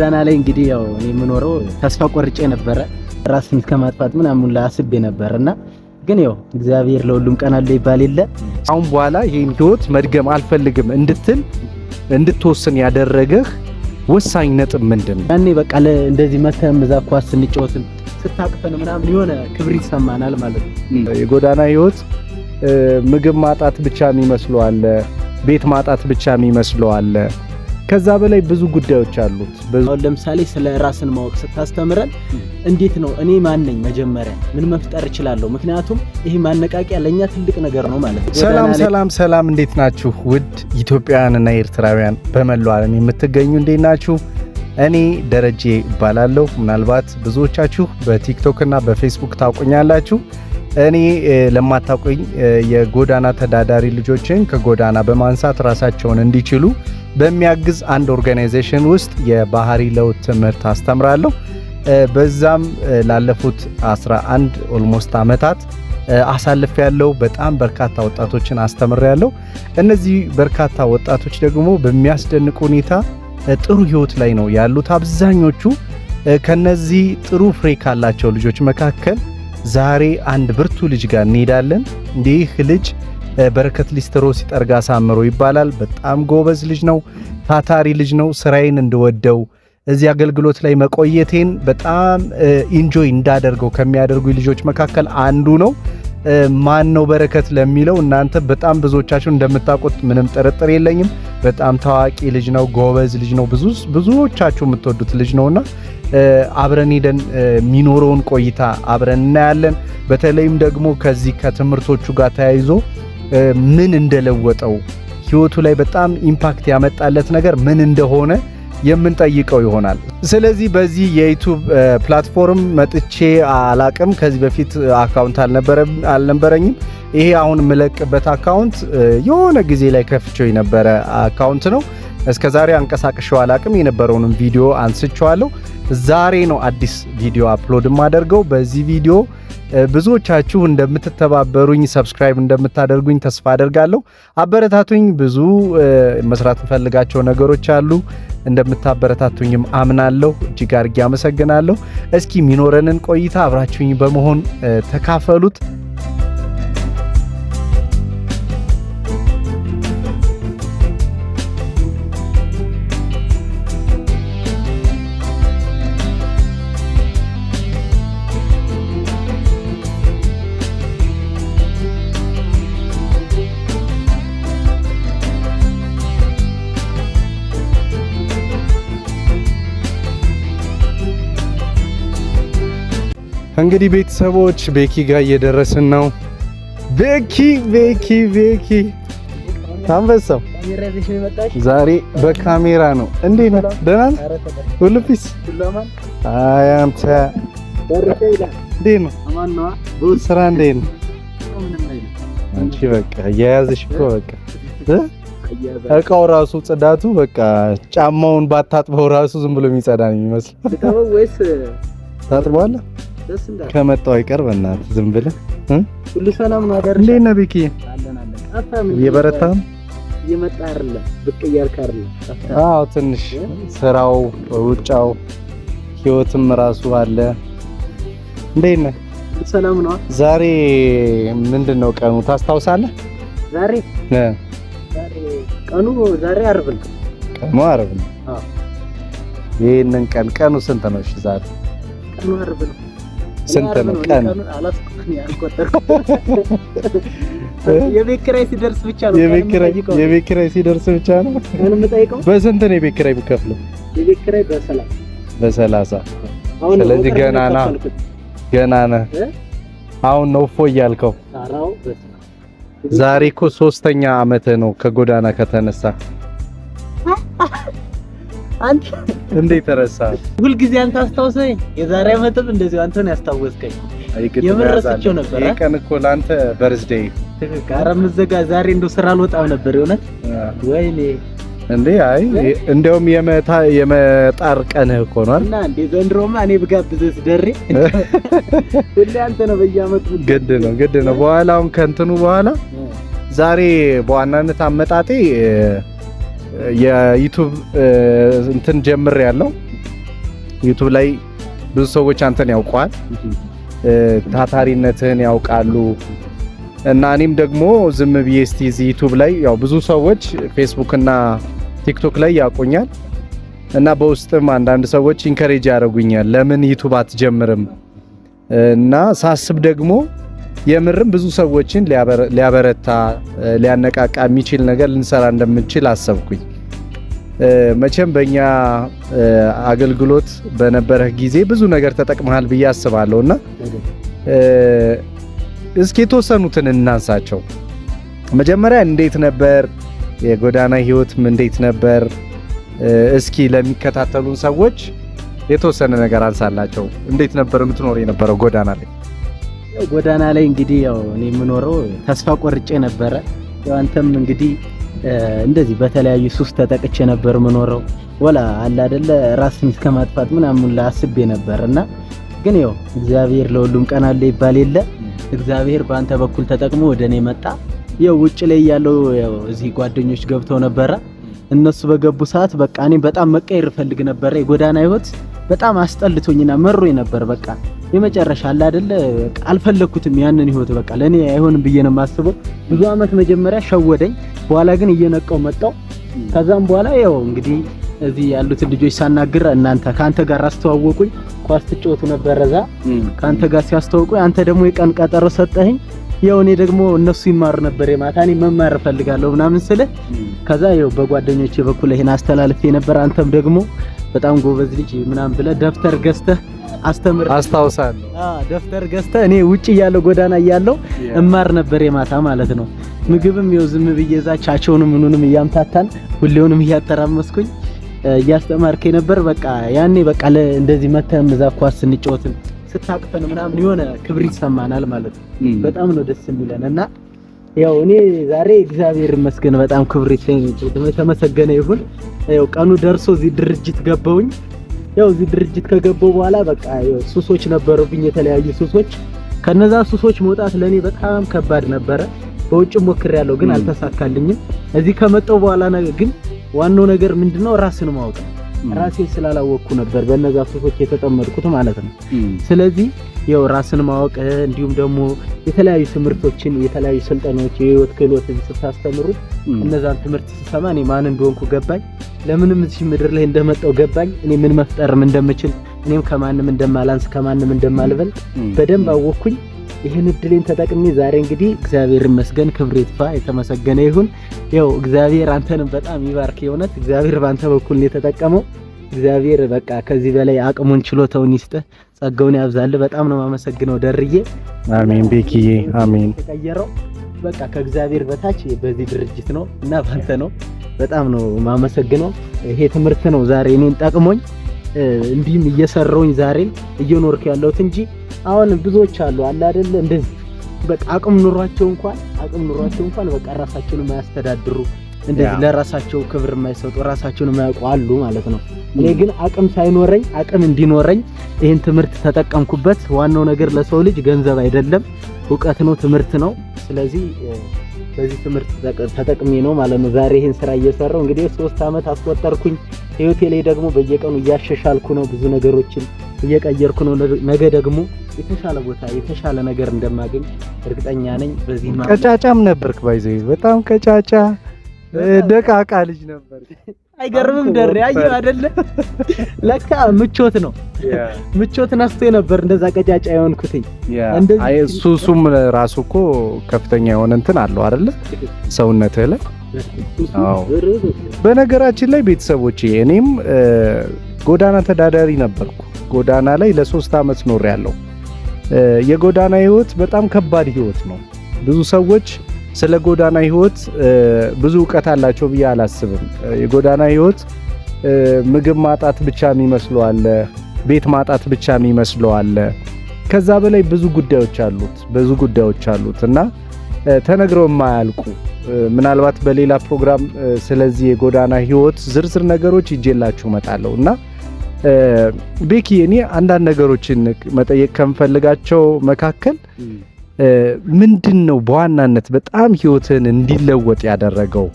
ጎዳና ላይ እንግዲህ ያው እኔ የምኖረው ተስፋ ቆርጬ ነበረ። ራስን እስከማጥፋት ምናምን አስቤ ነበር እና ግን ያው እግዚአብሔር ለሁሉም ቀን አለው ይባል የለ። አሁን በኋላ ይህን ህይወት መድገም አልፈልግም እንድትል እንድትወስን ያደረገህ ወሳኝ ነጥብ ምንድን ነው? ያኔ በቃ እንደዚህ መተም እዛ ኳስ ስንጫወትም ስታቅፈን ምናምን የሆነ ክብር ይሰማናል ማለት ነው። የጎዳና ህይወት ምግብ ማጣት ብቻ የሚመስለው አለ፣ ቤት ማጣት ብቻ የሚመስለው አለ። ከዛ በላይ ብዙ ጉዳዮች አሉት። አሁን ለምሳሌ ስለ ራስን ማወቅ ስታስተምረን እንዴት ነው እኔ ማን ነኝ፣ መጀመሪያ ምን መፍጠር እችላለሁ? ምክንያቱም ይሄ ማነቃቂያ ለኛ ትልቅ ነገር ነው ማለት ነው። ሰላም ሰላም ሰላም፣ እንዴት ናችሁ? ውድ ኢትዮጵያውያንና ኤርትራውያን በመላው ዓለም የምትገኙ እንዴት ናችሁ? እኔ ደረጀ እባላለሁ። ምናልባት ብዙዎቻችሁ በቲክቶክ እና በፌስቡክ ታውቁኛላችሁ። እኔ ለማታውቁኝ የጎዳና ተዳዳሪ ልጆችን ከጎዳና በማንሳት ራሳቸውን እንዲችሉ በሚያግዝ አንድ organization ውስጥ የባህሪ ለውጥ ትምህርት አስተምራለሁ። በዛም ላለፉት 11 almost ዓመታት አሳልፍ ያለው በጣም በርካታ ወጣቶችን አስተምር ያለው። እነዚህ በርካታ ወጣቶች ደግሞ በሚያስደንቅ ሁኔታ ጥሩ ህይወት ላይ ነው ያሉት አብዛኞቹ። ከነዚህ ጥሩ ፍሬ ካላቸው ልጆች መካከል ዛሬ አንድ ብርቱ ልጅ ጋር እንሄዳለን። ይህ ልጅ በረከት ሊስትሮ ሲጠርግ አሳምሮ ይባላል። በጣም ጎበዝ ልጅ ነው። ታታሪ ልጅ ነው። ስራዬን እንድወደው እዚህ አገልግሎት ላይ መቆየቴን በጣም enjoy እንዳደርገው ከሚያደርጉ ልጆች መካከል አንዱ ነው። ማን ነው በረከት ለሚለው እናንተ በጣም ብዙዎቻችሁ እንደምታውቁት ምንም ጥርጥር የለኝም። በጣም ታዋቂ ልጅ ነው። ጎበዝ ልጅ ነው። ብዙዎቻችሁ የምትወዱት ልጅ ነውና አብረን ሄደን የሚኖረውን ቆይታ አብረን እናያለን። በተለይም ደግሞ ከዚህ ከትምህርቶቹ ጋር ተያይዞ ምን እንደለወጠው ህይወቱ ላይ በጣም impact ያመጣለት ነገር ምን እንደሆነ የምንጠይቀው ይሆናል። ስለዚህ በዚህ የ YouTube platform መጥቼ አላቅም። ከዚህ በፊት account አልነበረኝም። ይሄ አሁን የምለቅበት account የሆነ ጊዜ ላይ ከፍቼው የነበረ account ነው። እስከ ዛሬ አንቀሳቅሼው አላቅም። የነበረውንም ቪዲዮ አንስቼዋለሁ። ዛሬ ነው አዲስ ቪዲዮ upload የማደርገው። በዚህ ቪዲዮ ብዙዎቻችሁ እንደምትተባበሩኝ subscribe እንደምታደርጉኝ ተስፋ አደርጋለሁ። አበረታቱኝ። ብዙ መስራት የምፈልጋቸው ነገሮች አሉ። እንደምታበረታቱኝም አምናለሁ። እጅግ አድርጌ አመሰግናለሁ። እስኪ የሚኖረንን ቆይታ አብራችሁኝ በመሆን ተካፈሉት። እንግዲህ ቤተሰቦች ቤኪ ጋር እየደረስን ነው። ቤኪ ቤኪ ቤኪ አንበሳው ዛሬ በካሜራ ነው። እንዴት ነህ? ደህና ነህ? ሁሉ peace? አይ አንተ እንዴት ነው ስራ? እንዴት ነው? አንቺ በቃ እየያዝሽ እኮ በቃ እቃው ራሱ ጽዳቱ በቃ ጫማውን ባታጥበው ራሱ ዝም ብሎ የሚጸዳ ነው የሚመስለው። ታጥበዋለህ? ከመጣው አይቀር በእናትህ ዝም ብለህ ሁሉ ሰላም ነው። አደርሽ እንዴት ነህ ቤኪ? እየበረታህ እየመጣህ አይደለም? ብቅ እያልክ አይደለም? አዎ ትንሽ ስራው፣ ሩጫው፣ ህይወትም ራሱ አለ። እንዴት ነህ? ሰላም ነው። ዛሬ ምንድን ነው ቀኑ ታስታውሳለህ? ዛሬ ቀኑ ዛሬ ዓርብ ነው። ቀኑ ዓርብ ነው። አዎ ይሄንን ቀን ቀኑ ስንት ነው? እሺ ዛሬ ቀኑ ዓርብ ነው። ስንት ነው ቀን? የቤት ኪራይ ሲደርስ ብቻ ነው። የቤት ኪራይ ሲደርስ ብቻ ነው የምጠይቀው። በስንት ነው የቤት ኪራይ የምከፍለው? የቤት ኪራይ በ30። ስለዚህ ገና ነህ ገና ነህ። አሁን ነው እፎይ እያልከው። ዛሬ እኮ ሶስተኛ ዓመትህ ነው ከጎዳና ከተነሳ። አንተ እንዴት ተረሳ? ሁልጊዜ አንተ አስታውሰኝ። የዛሬ ዓመትም እንደዚሁ አንተ ነው ያስታወስከኝ። የምረስቸው ነበር። ይሄ ቀን እኮ ለአንተ በርዝዴይ። ትክክል። ኧረ የምዘጋ ዛሬ እንደው ስራ አልወጣም ነበር የእውነት። ወይኔ እንዴ! አይ እንደውም የመጣር ቀንህ እኮ ነው። እና እንዴ ዘንድሮማ እኔ ብጋብዝህ ደሬ ሁሌ አንተ ነው በየዓመቱ። ግድ ነው ግድ ነው። በኋላ አሁን ከእንትኑ በኋላ ዛሬ በዋናነት አመጣጤ የ YouTube እንትን ጀምር ያለው ዩቱብ ላይ ብዙ ሰዎች አንተን ያውቀዋል፣ ታታሪነትህን ያውቃሉ። እና እኔም ደግሞ ዝም ብዬ እስቲ እዚህ ዩቱብ ላይ ያው ብዙ ሰዎች ፌስቡክ እና ቲክቶክ ላይ ያውቁኛል እና በውስጥም አንዳንድ ሰዎች encourage ያደርጉኛል፣ ለምን ዩቱብ አትጀምርም? እና ሳስብ ደግሞ የምርም ብዙ ሰዎችን ሊያበረታ ሊያነቃቃ የሚችል ነገር ልንሰራ እንደምንችል አሰብኩኝ። መቼም በእኛ አገልግሎት በነበረህ ጊዜ ብዙ ነገር ተጠቅመሃል ብዬ አስባለሁ እና እስኪ የተወሰኑትን እናንሳቸው። መጀመሪያ እንዴት ነበር የጎዳና ህይወት እንዴት ነበር? እስኪ ለሚከታተሉን ሰዎች የተወሰነ ነገር አንሳላቸው። እንዴት ነበር የምትኖር የነበረው ጎዳና ላይ? ያው ጎዳና ላይ እንግዲህ ያው እኔ የምኖረው ተስፋ ቆርጬ ነበረ። ያው አንተም እንግዲህ እንደዚህ በተለያዩ ሱስ ተጠቅቼ ነበር የምኖረው። ወላ አለ አይደለ ራስን እስከ ማጥፋት ምናምን አስቤ ነበር እና ግን ያው እግዚአብሔር ለሁሉም ቀን አለ ይባል የለ እግዚአብሔር በአንተ በኩል ተጠቅሞ ወደ እኔ መጣ። ያው ውጭ ላይ ያለው ያው እዚህ ጓደኞች ገብተው ነበረ። እነሱ በገቡ ሰዓት በቃ እኔ በጣም መቀየር እፈልግ ነበረ። የጎዳና ህይወት በጣም አስጠልቶኝና መሮኝ ነበር። በቃ የመጨረሻ አለ አይደለ አልፈለኩትም ያንን ህይወት በቃ ለኔ አይሆንም ብዬ ነው የማስበው። ብዙ አመት መጀመሪያ ሸወደኝ፣ በኋላ ግን እየነቀው መጣው። ከዛም በኋላ ያው እንግዲህ እዚህ ያሉትን ልጆች ሳናግር እናንተ ካንተ ጋር አስተዋወቁኝ። ኳስ ትጫወቱ ነበር እዛ ካንተ ጋር ሲያስተዋውቁኝ፣ አንተ ደግሞ የቀን ቀጠሮ ሰጠኸኝ። ያው እኔ ደግሞ እነሱ ይማሩ ነበር የማታ እኔ መማር እፈልጋለሁ ምናምን ስልህ ከዛ ያው በጓደኞቼ በኩል ይሄን አስተላልፌ ነበር። አንተም ደግሞ በጣም ጎበዝ ልጅ ምናምን ብለህ ደብተር ገዝተህ አስተምር አስታውሳለሁ። ደብተር ገዝተህ እኔ ውጪ እያለሁ ጎዳና እያለሁ እማር ነበር የማታ ማለት ነው። ምግብም ያው ዝም ብዬ እዛ ቻቸውንም ምኑንም እያምታታን ሁሌውንም እያተራመስኩኝ እያስተማርከኝ ነበር። በቃ ያኔ በቃ እንደዚህ መተህም እዛ ኳስ ስንጫወትም ስታቅፈን ምናምን የሆነ ክብር ይሰማናል ማለት ነው። በጣም ነው ደስ የሚለን እና ያው እኔ ዛሬ እግዚአብሔር ይመስገን በጣም ክብር የተመሰገነ ይሁን። ያው ቀኑ ደርሶ እዚህ ድርጅት ገባሁኝ። ያው እዚህ ድርጅት ከገባሁ በኋላ በቃ ያው ሱሶች ነበሩብኝ፣ የተለያዩ ሱሶች። ከነዛ ሱሶች መውጣት ለኔ በጣም ከባድ ነበረ። በውጭ ሞክሬያለሁ ግን አልተሳካልኝም። እዚህ ከመጣሁ በኋላ ግን ዋናው ነገር ምንድነው ራስን ማወቅ ነው። ራሴን ስላላወቅኩ ነበር በነዛ ሱሶች የተጠመድኩት ማለት ነው። ስለዚህ ያው ራስን ማወቅ እንዲሁም ደግሞ የተለያዩ ትምህርቶችን የተለያዩ ስልጠናዎች የህይወት ክህሎት ስታስተምሩ እነዛን ትምህርት ስሰማ እኔ ማን እንደሆንኩ ገባኝ። ለምንም እዚህ ምድር ላይ እንደመጣው ገባኝ። እኔ ምን መፍጠርም እንደምችል እኔም ከማንም እንደማላንስ ከማንም እንደማልበልጥ በደንብ አወቅኩኝ። ይህን እድሌን ተጠቅሜ ዛሬ እንግዲህ እግዚአብሔር ይመስገን፣ ክብር ይጥፋ፣ የተመሰገነ ይሁን። ያው እግዚአብሔር አንተንም በጣም ይባርክ። የእውነት እግዚአብሔር በአንተ በኩል ነው የተጠቀመው። እግዚአብሔር በቃ ከዚህ በላይ አቅሙን ችሎታውን ይስጥህ፣ ጸጋውን ያብዛልህ። በጣም ነው የማመሰግነው ደርዬ። አሜን ቤኪዬ፣ አሜን። የተቀየረው በቃ ከእግዚአብሔር በታች በዚህ ድርጅት ነው እና ባንተ ነው። በጣም ነው የማመሰግነው። ይሄ ትምህርት ነው ዛሬ እኔን ጠቅሞኝ እንዲህም እየሰራውኝ ዛሬም እየኖርኩ ያለሁት እንጂ አሁን ብዙዎች አሉ አለ አይደል እንደዚህ በቃ አቅም ኑሯቸው እንኳን በቃ ራሳቸውን የማያስተዳድሩ እንደዚህ ለራሳቸው ክብር የማይሰጡ ራሳቸውን የማያውቁ አሉ ማለት ነው። እኔ ግን አቅም ሳይኖረኝ አቅም እንዲኖረኝ ይህን ትምህርት ተጠቀምኩበት። ዋናው ነገር ለሰው ልጅ ገንዘብ አይደለም፣ እውቀት ነው፣ ትምህርት ነው። ስለዚህ በዚህ ትምህርት ተጠቅሜ ነው ማለት ነው ዛሬ ይህን ስራ እየሰራው እንግዲህ 3 ዓመት አስቆጠርኩኝ። ህይወቴ ላይ ደግሞ በየቀኑ እያሻሻልኩ ነው፣ ብዙ ነገሮችን እየቀየርኩ ነው። ነገ ደግሞ የተሻለ ቦታ የተሻለ ነገር እንደማገኝ እርግጠኛ ነኝ። በዚህ ቀጫጫም ነበርክ by the way በጣም ቀጫጫ ደቃቃ ልጅ ነበር። አይገርምም? ደሬ አየህ አይደለ? ለካ ምቾት ነው ምቾት ነስቶ ነበር እንደዛ ቀጫጫ የሆንኩትኝ። አይ ሱሱም ራሱ እኮ ከፍተኛ የሆነ እንትን አለው አይደለ? ሰውነትህ ላይ። አዎ። በነገራችን ላይ ቤተሰቦቼ እኔም ጎዳና ተዳዳሪ ነበርኩ። ጎዳና ላይ ለ3 ዓመት ኖሬያለሁ። የጎዳና ህይወት በጣም ከባድ ህይወት ነው። ብዙ ሰዎች ስለ ጎዳና ህይወት ብዙ እውቀት አላቸው ብዬ አላስብም። የጎዳና ህይወት ምግብ ማጣት ብቻ የሚመስለው አለ፣ ቤት ማጣት ብቻ የሚመስለው አለ። ከዛ በላይ ብዙ ጉዳዮች አሉት፣ ብዙ ጉዳዮች አሉት እና ተነግረው የማያልቁ ምናልባት በሌላ ፕሮግራም ስለዚህ የጎዳና ህይወት ዝርዝር ነገሮች ይዤላችሁ እመጣለሁ። እና ቤኪ እኔ አንዳንድ ነገሮችን መጠየቅ ከምፈልጋቸው መካከል ምንድን ነው በዋናነት በጣም ህይወትን እንዲለወጥ ያደረገው?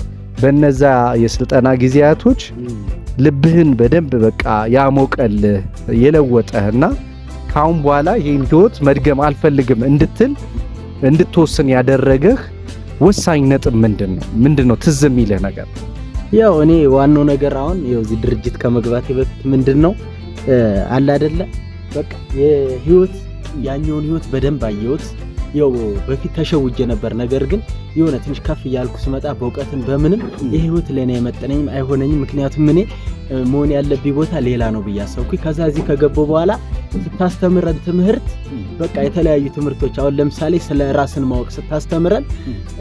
በነዛ የስልጠና ጊዜያቶች ልብህን በደንብ በቃ ያሞቀልህ፣ የለወጠህና ካሁን በኋላ ይህን ህይወት መድገም አልፈልግም እንድትል፣ እንድትወስን ያደረገህ ወሳኝ ነጥብ ምንድን ነው? ምንድን ነው ትዝ የሚልህ ነገር? ያው እኔ ዋናው ነገር አሁን ያው እዚህ ድርጅት ከመግባቴ በፊት ምንድን ነው አለ አይደለ፣ በቃ የህይወት ያኛውን ህይወት በደንብ አየሁት። ያው በፊት ተሸውጄ ነበር። ነገር ግን የሆነ ትንሽ ከፍ እያልኩ ስመጣ በእውቀትም በምንም የህይወት ለኔ አይመጥነኝም፣ አይሆነኝም። ምክንያቱም እኔ መሆን ያለብኝ ቦታ ሌላ ነው ብዬ አሰብኩኝ። ከዛ እዚህ ከገባሁ በኋላ ስታስተምረን ትምህርት በቃ የተለያዩ ትምህርቶች፣ አሁን ለምሳሌ ስለ ራስን ማወቅ ስታስተምረን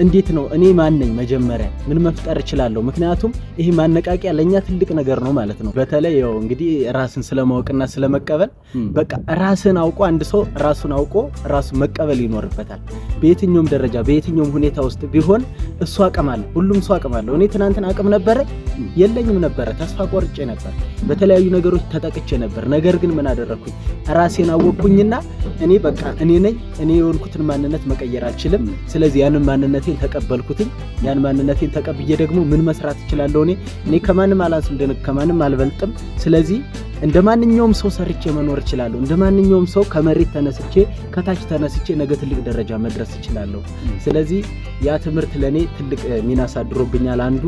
እንዴት ነው፣ እኔ ማን ነኝ፣ መጀመሪያ ምን መፍጠር እችላለሁ? ምክንያቱም ይሄ ማነቃቂያ ለኛ ትልቅ ነገር ነው ማለት ነው። በተለይ ያው እንግዲህ ራስን ስለማወቅና ስለመቀበል፣ በቃ ራስን አውቆ፣ አንድ ሰው ራሱን አውቆ ራሱን መቀበል ይኖርበታል። በየትኛውም ደረጃ በየትኛውም ሁኔታ ውስጥ ቢሆን እሱ አቅም አለ። ሁሉም ሰው አቅም አለው። እኔ ትናንትና አቅም ነበረ? የለኝም ነበረ። ተስፋ ቆርጬ ነበር። በተለያዩ ነገሮች ተጠቅቼ ነበር። ነገር ግን ምን አደረኩኝ? ራሴን አወቅኩኝና እኔ በቃ እኔ ነኝ። እኔ የሆንኩትን ማንነት መቀየር አልችልም። ስለዚህ ያንን ማንነቴን ተቀበልኩትኝ። ያን ማንነቴን ተቀብዬ ደግሞ ምን መስራት እችላለሁ? እኔ ከማንም አላንስም፣ ከማንም አልበልጥም። ስለዚህ እንደ ማንኛውም ሰው ሰርቼ መኖር እችላለሁ። እንደ ማንኛውም ሰው ከመሬት ተነስቼ፣ ከታች ተነስቼ ነገ ትልቅ ደረጃ መድረስ እችላለሁ። ስለዚህ ያ ትምህርት ለኔ ትልቅ ሚና አሳድሮብኛል። አንዱ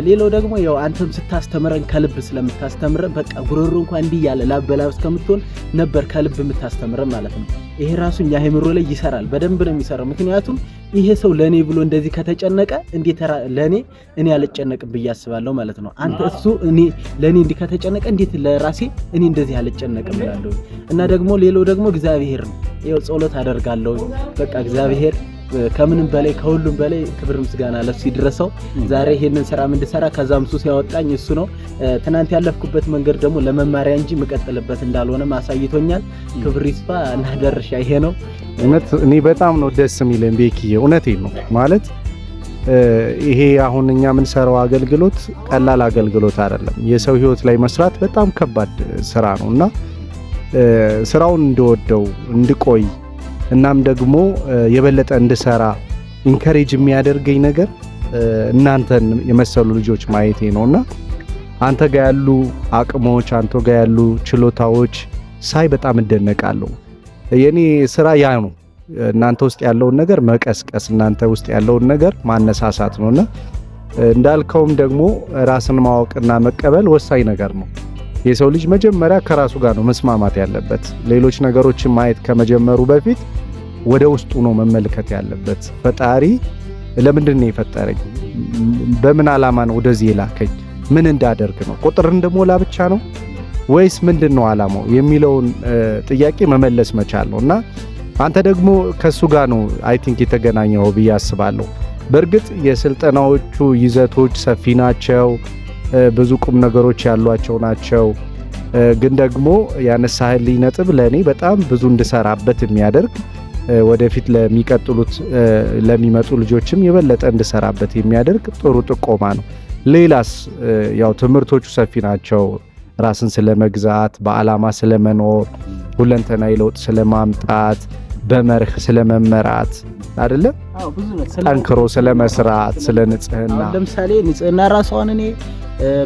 ሌላው ደግሞ ያው አንተም ስታስተምረን ከልብ ስለምታስተምረን በቃ ጉሮሮ እንኳን እንዲህ እያለ ላብ በላብ እስከምትሆን ነበር ከልብ የምታስተምረን ማለት ነው። ይሄ ራሱ እኛ አእምሮ ላይ ይሰራል፣ በደንብ ነው የሚሰራው። ምክንያቱም ይሄ ሰው ለኔ ብሎ እንደዚህ ከተጨነቀ እንዴት ለኔ እኔ አልጨነቅም ብዬ አስባለሁ ማለት ነው። አንተ እሱ እኔ ለኔ እንዲህ ከተጨነቀ እንዴት ለራሴ እኔ እንደዚህ አልጨነቅም እላለሁ። እና ደግሞ ሌላው ደግሞ እግዚአብሔር ነው። ይኸው ጸሎት አደርጋለሁ። በቃ እግዚአብሔር ከምንም በላይ ከሁሉም በላይ ክብር ምስጋና ለሱ ይድረሰው። ዛሬ ይሄንን ስራ እንድሰራ ከዛም ሱስ ያወጣኝ እሱ ነው። ትናንት ያለፍኩበት መንገድ ደግሞ ለመማሪያ እንጂ የምቀጥልበት እንዳልሆነ አሳይቶኛል። ክብር ይስፋ እና ደርሻ ይሄ ነው። እውነት እኔ በጣም ነው ደስ የሚለኝ ቤኪዬ፣ እውነቴን ነው። ማለት ይሄ አሁን እኛ የምንሰራው አገልግሎት ቀላል አገልግሎት አይደለም። የሰው ህይወት ላይ መስራት በጣም ከባድ ስራ ነው እና ስራውን እንድወደው፣ እንድቆይ እናም ደግሞ የበለጠ እንድሰራ encourage የሚያደርገኝ ነገር እናንተን የመሰሉ ልጆች ማየቴ ነውና አንተ ጋር ያሉ አቅሞች፣ አንተ ጋር ያሉ ችሎታዎች ሳይ በጣም እደነቃለሁ። የኔ ስራ ያ ነው። እናንተ ውስጥ ያለውን ነገር መቀስቀስ፣ እናንተ ውስጥ ያለውን ነገር ማነሳሳት ነውና እንዳልከውም ደግሞ ራስን ማወቅና መቀበል ወሳኝ ነገር ነው። የሰው ልጅ መጀመሪያ ከራሱ ጋር ነው መስማማት ያለበት። ሌሎች ነገሮችን ማየት ከመጀመሩ በፊት ወደ ውስጡ ነው መመልከት ያለበት። ፈጣሪ ለምንድን ነው የፈጠረኝ? በምን ዓላማ ነው ወደዚህ የላከኝ? ምን እንዳደርግ ነው? ቁጥር እንደሞላ ብቻ ነው ወይስ ምንድን ነው ዓላማው የሚለውን ጥያቄ መመለስ መቻል ነው እና አንተ ደግሞ ከሱ ጋር ነው I think የተገናኘው ብዬ አስባለሁ። በእርግጥ የስልጠናዎቹ ይዘቶች ሰፊ ናቸው፣ ብዙ ቁም ነገሮች ያሏቸው ናቸው። ግን ደግሞ ያነሳህልኝ ነጥብ ለእኔ በጣም ብዙ እንድሰራበት የሚያደርግ፣ ወደፊት ለሚቀጥሉት ለሚመጡ ልጆችም የበለጠ እንድሰራበት የሚያደርግ ጥሩ ጥቆማ ነው። ሌላስ? ያው ትምህርቶቹ ሰፊ ናቸው። ራስን ስለመግዛት፣ በዓላማ ስለመኖር፣ ሁለንተናዊ ለውጥ ስለማምጣት፣ በመርህ ስለመመራት አይደለም፣ ጠንክሮ ስለመስራት፣ ስለ ንጽህና። ለምሳሌ ንጽህና ራሷን እኔ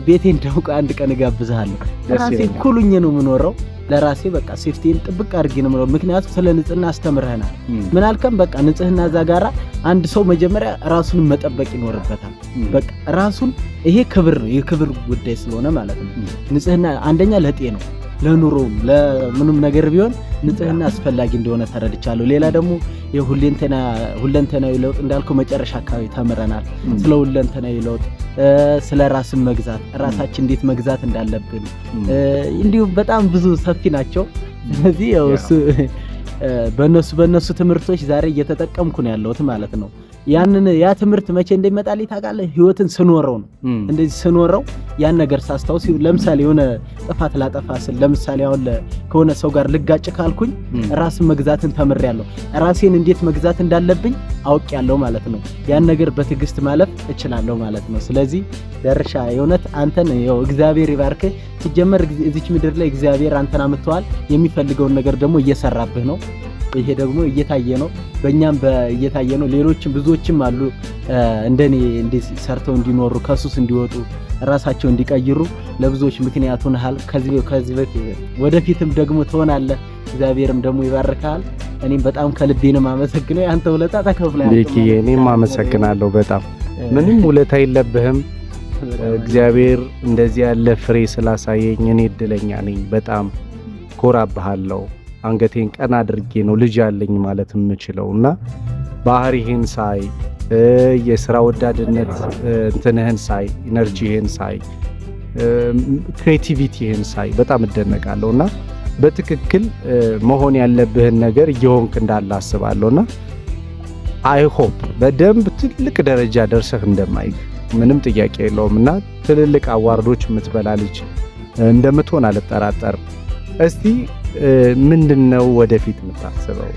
ቤቴ እንደውቅ አንድ ቀን እጋብዝሃለሁ። ራሴ ኩሉኝ ነው የምኖረው። ለራሴ በቃ safety ን ጥብቅ አድርጌ ነው የምኖረው። ምክንያቱም ስለ ንጽህና አስተምረህናል። ምን አልከም? በቃ ንጽህና እዛ ጋራ አንድ ሰው መጀመሪያ ራሱን መጠበቅ ይኖርበታል። በቃ ራሱን፣ ይሄ ክብር ነው፣ የክብር ጉዳይ ስለሆነ ማለት ነው። ንጽህና አንደኛ ለጤናው፣ ለኑሮም፣ ለምንም ነገር ቢሆን ንጽህና አስፈላጊ እንደሆነ ተረድቻለሁ። ሌላ ደግሞ የሁለንተናዊ ለውጥ እንዳልከው መጨረሻ አካባቢ ተምረናል። ስለ ሁለንተናዊ ለውጥ፣ ስለ ራስን መግዛት፣ ራሳችን እንዴት መግዛት እንዳለብን እንዲሁም በጣም ብዙ ሰፊ ናቸው። ስለዚህ ያው እሱ በእነሱ ትምህርቶች ዛሬ እየተጠቀምኩ ነው ያለሁት ማለት ነው። ያንን ያ ትምህርት መቼ እንደሚመጣልኝ ታውቃለህ? ህይወትን ስኖረው ነው። እንደዚህ ስኖረው ያን ነገር ሳስታውስ፣ ለምሳሌ የሆነ ጥፋት ላጠፋ ስል፣ ለምሳሌ አሁን ከሆነ ሰው ጋር ልጋጭ ካልኩኝ ራስን መግዛትን ተምሬያለሁ። ራሴን እንዴት መግዛት እንዳለብኝ አውቄያለሁ ማለት ነው። ያን ነገር በትዕግስት ማለፍ እችላለሁ ማለት ነው። ስለዚህ ደርሻ የእውነት አንተን ያው እግዚአብሔር ይባርክህ። ሲጀመር እዚች ምድር ላይ እግዚአብሔር አንተን አምጥተዋል። የሚፈልገውን ነገር ደግሞ እየሰራብህ ነው። ይሄ ደግሞ እየታየ ነው፣ በእኛም እየታየ ነው። ሌሎችም ብዙዎችም አሉ እንደኔ እንዲህ ሰርተው እንዲኖሩ፣ ከሱስ እንዲወጡ፣ ራሳቸው እንዲቀይሩ ለብዙዎች ምክንያት ሆነሃል። ከዚህ በፊት ወደፊትም ደግሞ ትሆናለህ። እግዚአብሔርም ደግሞ ይባርካል። እኔም በጣም ከልቤ ነው የማመሰግነው። ያንተ ውለታ ተከፍሎ ቤኪ፣ እኔም አመሰግናለሁ በጣም። ምንም ውለታ የለብህም። እግዚአብሔር እንደዚህ ያለ ፍሬ ስላሳየኝ እኔ እድለኛ ነኝ። በጣም ኮራብሃለሁ። አንገቴን ቀና አድርጌ ነው ልጅ ያለኝ ማለት የምችለው። እና ባህሪህን ሳይ፣ የስራ ወዳድነት እንትንህን ሳይ፣ energy ህን ሳይ፣ creativity ህን ሳይ በጣም እደነቃለሁ። እና በትክክል መሆን ያለብህን ነገር እየሆንክ እንዳለ አስባለሁ። እና I hope በደንብ ትልቅ ደረጃ ደርሰህ እንደማይህ ምንም ጥያቄ የለውም። እና ትልልቅ award ኦች የምትበላ ልጅ እንደምትሆን አልጠራጠርም። እስቲ ምንድን ነው ወደፊት የምታስበው?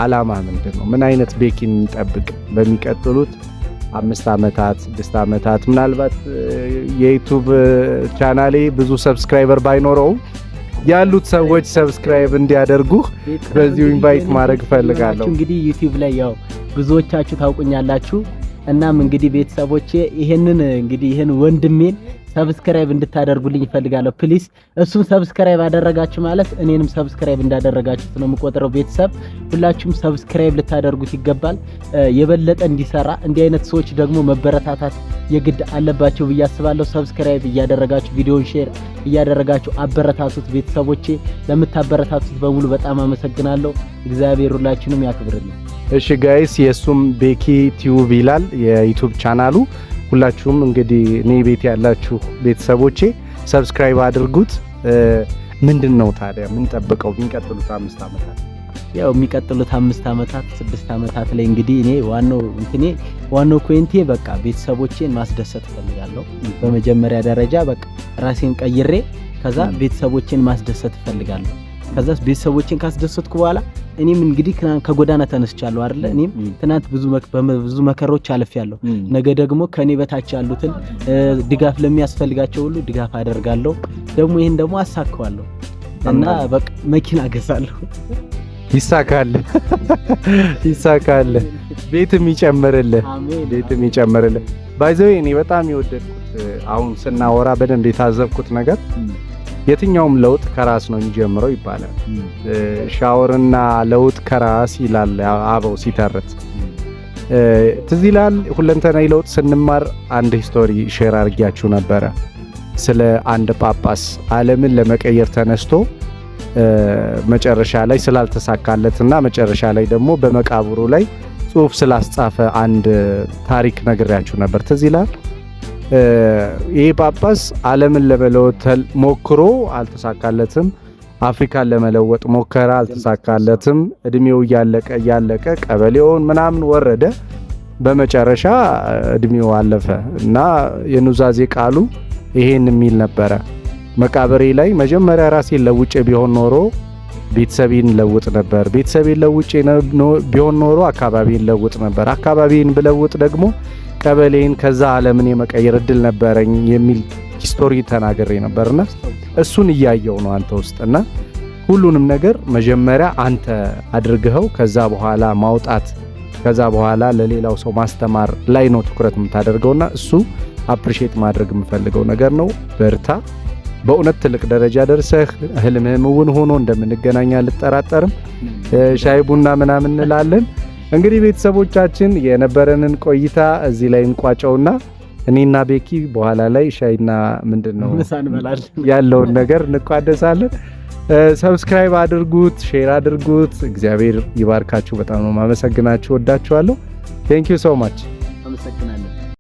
አላማ ምንድን ነው? ምን አይነት ቤኪን እንጠብቅ በሚቀጥሉት 5 ዓመታት፣ 6 ዓመታት? ምናልባት የ YouTube ቻናሌ ብዙ subscriber ባይኖረውም ያሉት ሰዎች subscribe እንዲያደርጉህ በዚሁ invite ማድረግ እፈልጋለሁ። እንግዲህ YouTube ላይ ያው ብዙዎቻችሁ ታውቁኛላችሁ። እናም እንግዲህ ቤተሰቦቼ ይሄንን እንግዲህ ይሄን ወንድሜን subscribe እንድታደርጉልኝ እፈልጋለሁ። Please፣ እሱን subscribe አደረጋችሁ ማለት እኔንም subscribe እንዳደረጋችሁት ነው የምቆጥረው። ቤተሰብ ሁላችሁም subscribe ልታደርጉት ይገባል። የበለጠ እንዲሰራ፣ እንዲህ አይነት ሰዎች ደግሞ መበረታታት የግድ አለባቸው ብዬ አስባለሁ። Subscribe እያደረጋችሁ፣ ቪዲዮን share እያደረጋችሁ አበረታቱት። ቤተሰቦቼ፣ ለምታበረታቱት በሙሉ በጣም አመሰግናለሁ። እግዚአብሔር ሁላችሁንም ያክብርልኝ። እሺ guys፣ የእሱም ቤኪ ቲዩብ ይላል የ YouTube ቻናሉ። ሁላችሁም እንግዲህ እኔ ቤት ያላችሁ ቤተሰቦቼ subscribe አድርጉት። ምንድን ነው ታዲያ ምን ጠብቀው የሚቀጥሉት 5 ዓመታት? ያው የሚቀጥሉት 5 ዓመታት፣ 6 ዓመታት ላይ እንግዲህ እኔ ዋናው እንትኔ፣ ዋናው point ኤ በቃ ቤተሰቦቼን ማስደሰት እፈልጋለሁ። በመጀመሪያ ደረጃ በቃ ራሴን ቀይሬ ከዛ ቤተሰቦቼን ማስደሰት እፈልጋለሁ። ከዛ ቤተሰቦቼን ካስደሰትኩ በኋላ እኔም እንግዲህ ከጎዳና ተነስቻለሁ አይደለ? እኔም ትናንት ብዙ መከሮች አልፌያለሁ። ነገ ደግሞ ከኔ በታች ያሉትን ድጋፍ ለሚያስፈልጋቸው ሁሉ ድጋፍ አደርጋለሁ። ደግሞ ይሄን ደግሞ አሳካዋለሁ እና በቃ መኪና እገዛለሁ። ይሳካል፣ ይሳካል። ቤትም ይጨምርልህ፣ ቤትም ይጨምርልህ። By the way፣ እኔ በጣም የወደድኩት፣ አሁን ስናወራ በደንብ የታዘብኩት ነገር የትኛውም ለውጥ ከራስ ነው የሚጀምረው ይባላል። ሻወርና ለውጥ ከራስ ይላል አበው ሲተርት። ትዝ ይላል ሁለንተናዊ ለውጥ ስንማር አንድ story share አድርጊያችሁ ነበረ። ስለ አንድ ጳጳስ ዓለምን ለመቀየር ተነስቶ መጨረሻ ላይ ስላልተሳካለትና መጨረሻ ላይ ደግሞ በመቃብሩ ላይ ጽሑፍ ስላስጻፈ አንድ ታሪክ ነግሬያችሁ ነበር። ትዝ ይላል። ይህ ጳጳስ ዓለምን ለመለወጥ ሞክሮ አልተሳካለትም። አፍሪካን ለመለወጥ ሞከረ፣ አልተሳካለትም። እድሜው እያለቀ እያለቀ ቀበሌውን ምናምን ወረደ። በመጨረሻ እድሜው አለፈ እና የኑዛዜ ቃሉ ይሄን የሚል ነበረ። መቃብሬ ላይ መጀመሪያ ራሴን ለውጬ ቢሆን ኖሮ ቤተሰቤን ለውጥ ነበር። ቤተሰቤን ለውጬ ቢሆን ኖሮ አካባቢን ለውጥ ነበር። አካባቢን ብለውጥ ደግሞ ቀበሌን፣ ከዛ ዓለምን የመቀየር እድል ነበረኝ የሚል story ተናግሬ ነበርና እሱን እያየው ነው አንተ ውስጥና ሁሉንም ነገር መጀመሪያ አንተ አድርገኸው ከዛ በኋላ ማውጣት፣ ከዛ በኋላ ለሌላው ሰው ማስተማር ላይ ነው ትኩረት የምታደርገውና እሱ appreciate ማድረግ የምፈልገው ነገር ነው። በርታ። በእውነት ትልቅ ደረጃ ደርሰህ ህልምህም እውን ሆኖ እንደምንገናኝ አልጠራጠርም። ሻይ ቡና ምናምን እንላለን። እንግዲህ ቤተሰቦቻችን የነበረንን ቆይታ እዚህ ላይ እንቋጨውና እኔና ቤኪ በኋላ ላይ ሻይና ምንድን ነው ምሳ እንበላለን። ያለውን ነገር እንቋደሳለን። Subscribe አድርጉት፣ share አድርጉት። እግዚአብሔር ይባርካችሁ። በጣም ነው ማመሰግናችሁ። ወዳችኋለሁ። Thank you so much። አመሰግናለሁ።